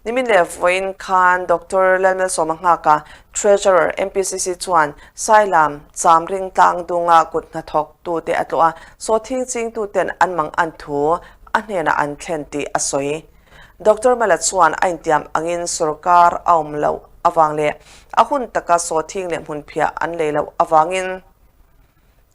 Nimin leh vawiin khan Doctor Lalmalsawma nghaka Treasurer MPCC chuan Sailam Chamring tlang dunga kut hnathawk tute a tlawh a, sawthing chingtuten an mang an thu a hnenah an thlen tih a sawi. Doctor Mala chuan a intiam angin sorkar a awm loh avang leh a hun taka sawthing leh hmunphiah an lei loh avangin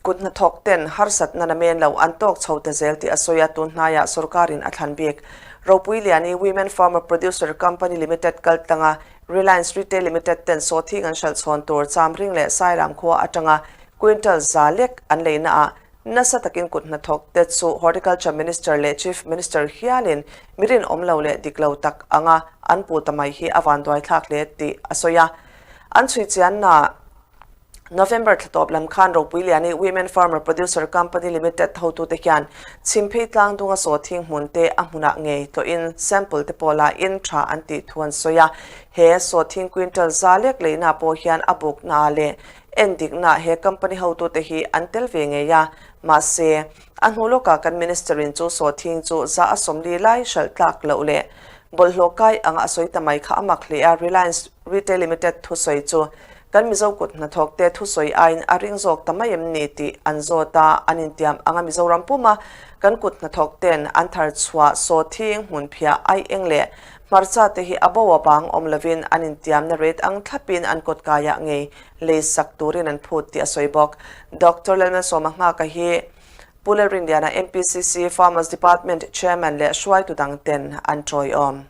kut hnathawk ten harsatna na men lo an tawk chho ta zel tih a sawi a, tun hnaiah sorkarin a thlan bik. Ropuiliani Women Farmer Producer Company Limited kal tlanga Reliance Retail Limited ten sawthing an hralh chhawn tur Chamring leh Sairam khua atanga quintal 100 lek an leina ah nasa takin kut hnathawk te chu Horticulture Minister leh Chief Minister hialin mi rinawm lo leh dik lo tak anga an pu ta mai hi a vanduai thlak hle tih a sawi a. An chhui chianna November thla tawp lam khan Ropuiliani Women Farmer Producer Company Limited hotute hian Chhimphei tlang dunga sawthing hmun te a hmunah ngei tlawhin sample te pawh la in tha an tih thu an sawi a. He sawthing quintal 100 lek leina pawh hian a bukna leh endikna he company hotute hi an tel ve ngei a. Mahse, a hnu lawkah kan Minister in chu sawthing chu 40% lai hralh tlak loh leh bawlhhlawh kai anga a sawi ta mai kha a mak hle a, Reliance Retail Limited thusawi chu Kan Mizo kut hnathawk te thusawi aiin a ring zawk ta mai em ni tih an zawt a, an intiam anga Mizoram puma kan kut hnathawk ten an thar chhuah sawthing hmunphiah ai eng leh hmarcha te hi a bo a bang awm lovin an intiamna rate ang thlapin an kawtkaiah ngei lei sak turin an phut tih a sawi bawk. Doctor Lalmalsawma Nghaka hi Pu Lalrinliana MPCC Farmers Department Chairman leh hruaitu dang ten an tawiawm.